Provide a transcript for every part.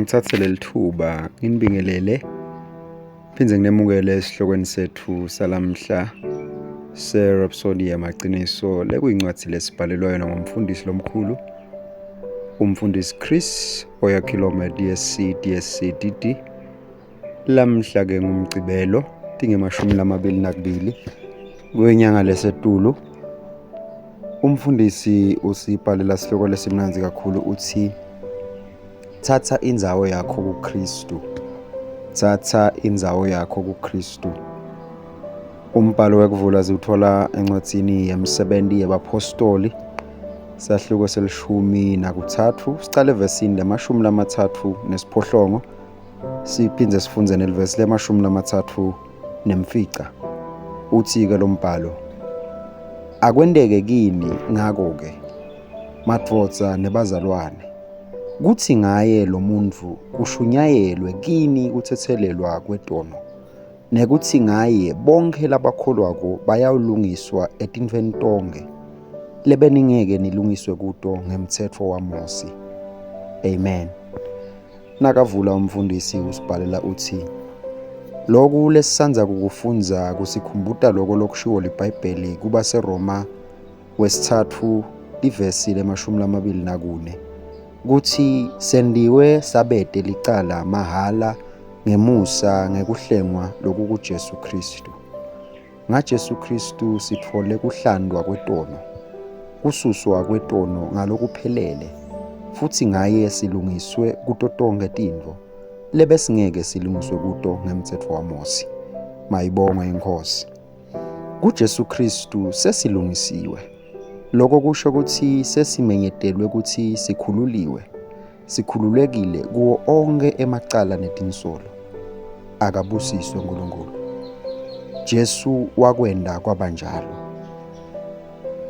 Ngithathe leli thuba nginibingelele phinde nginemukele esihlokweni sethu salamhla se-Rhapsody Yamaqiniso lekuyincwadi lesibhalelwa yona ngumfundisi lomkhulu umfundisi Chris Oyakhilome DSC DSC DD. Lamhla-ke nguMgcibelo tinge-22 kwenyanga lesetulu. Umfundisi usibhalela sihloko lesimnandzi kakhulu uthi thatha indzawo yakho kuKristu. Thatha indzawo yakho kuKristu. Umbhalo wekuvula siwuthola encwadzini yemsebenti yebaphostoli sahluko selishumi nakuthathu sicale evesini lema-38 siphinde sifunde nelivesi lema-35. Uthi-ke lo mbhalo, akwenteke kini ngako-ke madvodza nebazalwane, kuthi ngaye lo muntu kushunyayelwe kini kuthethelelwa kwetono, nekuthi ngaye bonke labakholwako bayawulungiswa etintfweni tonkhe lebeningeke nilungiswe kuto ngemtsetfo waMosi. Amen. Nakavula umfundisi usibhalela uthi, Loku lesisandza kukufundza kusikhumbuta loko lokushiwo liBhayibheli kubaseRoma wesithathu livesi lema-24 kutsi sendiwe sabete licala mahhala ngemusa ngekuhlengwa lokukuJesu Khristu. NgaJesu Khristu sitfole kuhlandwa kwetono, kususwa kwetono ngalokuphelele, futsi ngaye silungiswe kuto tonkhe tintfo lebesingeke silungiswe kuto ngemtsetfo waMosi. Mayibongwe iNkhosi. KuJesu Khristu sesilungisiwe. Loko kusho kutsi sesimenyetelwe kutsi sikhululiwe, sikhululekile kuwo onkhe emacala netinsolo. Akabusiswe uNkulunkulu. Jesu wakwenta kwaba njalo.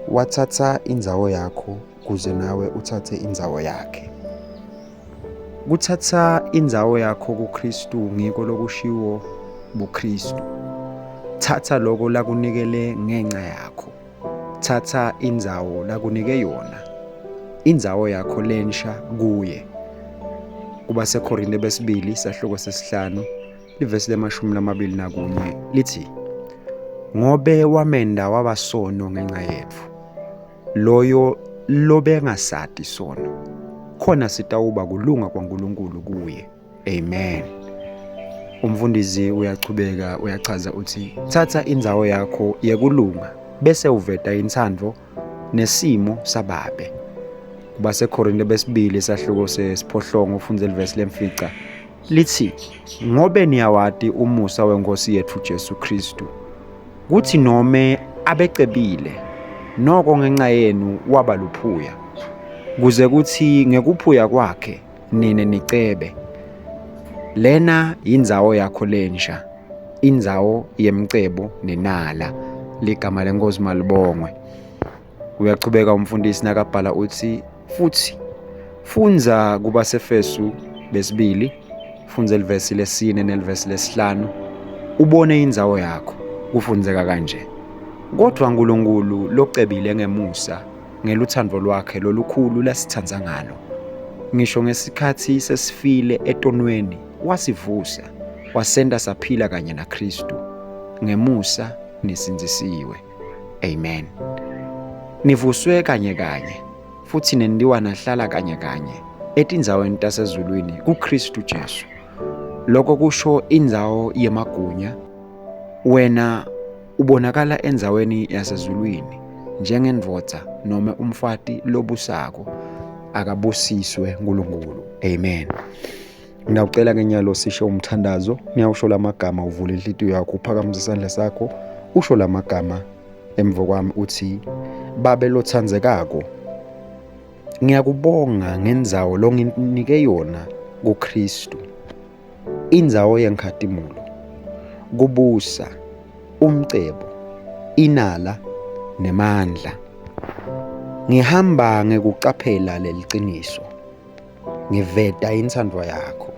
Wathatha indzawo yakho kuze nawe uthathe indzawo yakhe. Kuthatha indzawo yakho kuKristu ngiko lokushiwo buKristu. Thatha loko lakunikele ngenca yakho. Thatha indzawo lakunike yona, indzawo yakho lensha kuye. KubaseKorinte besibili sahluko sesihlanu livesi lema-21 lithi, ngobe wamenda waba sono ngenca yetfu, loyo lobengasati sono, khona sitawuba kulunga kwaNkulunkulu kuye. Amen. Umfundisi uyachubeka uyachaza uthi, thatha indzawo yakho yekulunga bese uveta intsandvo nesimo sababe. KubaseKorinte besibili sahluko sesiphohlongo ufundze livesi lemfica lithi, ngobe niyawati umusa weNkhosi yetfu Jesu Khristu, kuthi nome abecebile, noko ngenca yenu waba luphuya, kuze kuthi ngekuphuya kwakhe nine nicebe. Lena yindzawo yakho lensha, indzawo yemcebo nenala. Ligama leNkosi malibongwe. Uyachubeka umfundisi nakabhala uthi, futhi fundza kubaseFesu besibili, fundza livesi lesine nelivesi lesihlanu, ubone indzawo yakho. Kufundzeka kanje. Kodwa uNkulunkulu locebile ngemusa ngeluthando lwakhe lolukhulu lasithanda ngalo, ngisho ngesikhathi sesifile etonweni, wasivusa, wasenta saphila kanye naKristu. Ngemusa nisindzisiwe. Amen. Nivuswe kanye kanye futhi nentiwa nahlala kanye kanye etindzaweni tasezulwini kuKristu Jesu. Lokho kusho indzawo yemagunya. Wena ubonakala endzaweni yasezulwini njengendvodza noma umfati lobusako. Akabusiswe uNkulunkulu. Amen. Ngiyawucela ke nyalo sisho umthandazo. Ngiyawusho lamagama, uvule inhlitiyo yakho, uphakamise isandla sakho, usho lamagama emva kwami uthi, Babe lotsandzekako, ngiyakubonga ngendzawo longinike yona kuKristu, indzawo yenkhatimulo, kubusa, umcebo, inala nemandla. Ngihamba ngekucaphela leliciniso. Ngiveta intsandvo yakho,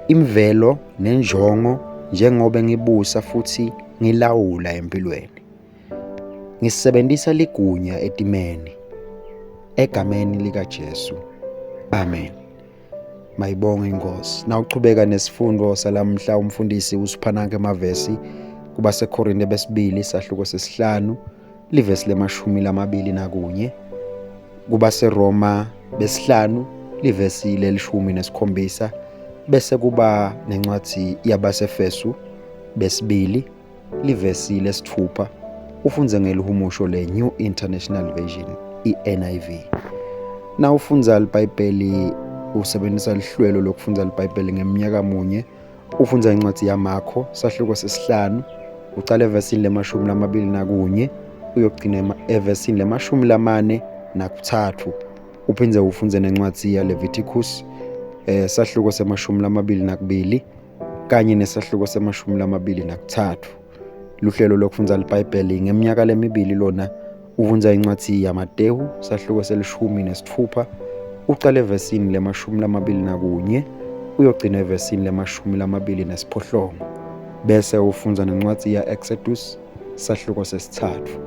imvelo nenjongo njengobe ngibusa futhi ngilawula empilweni. Ngisebenzisa ligunya etimeni. Egameni likaJesu. Amen. Mayibongwe inkosi. Nawuchubeka nesifundo salamhla umfundisi usiphananke emavesi kubaseKorinte besibili sahluko sesihlanu livesi lemashumi lamabili nakunye kubaseRoma besihlanu livesi lelishumi nesikhombisa bese kuba nencwadi yabaseFesu besibili livesi lesithupha ufunze ngelihumusho le-New International Version i-NIV. Nawufundza liBhayibheli usebenzisa lihlwelo lokufundza liBhayibheli ngeminyaka munye ufundza incwadi yaMakho sahluko sesihlanu ucala evesini lemashumi lamabili nakunye uyogcina evesini lemashumi lamane nakuthathu uphinde ufunze nencwadi yaLeviticus sahluko semashumi lamabili nakubili kanye nesahluko semashumi lamabili nakuthathu. Luhlelo lokufundza liBhayibheli ngeminyaka lemibili lona ufundza incwadi yaMatewu sahluko selishumi nesitfupha ucale evesini lemashumi lamabili nakunye uyogcina evesini lemashumi lamabili nesiphohlongo bese ufundza nencwadi ya-Exodus sahluko sesithathu.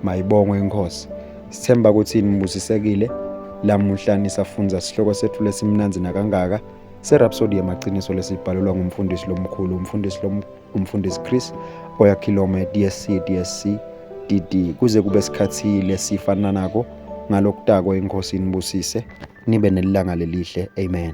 Mayibongwe inkosi. Sithemba ukuthi nibusisekile lamuhla nisafundza sihloko sethu lesimnandzi nakangaka seRhapsody yamaqiniso lesibhalelwa ngumfundisi lomkhulu umfundisi lom, umfundisi Chris Oyakhilome DSC DSC DD kuze kube sikhathi lesifananako ngalokutako inkosi inibusise nibe nelilanga lelihle. Amen.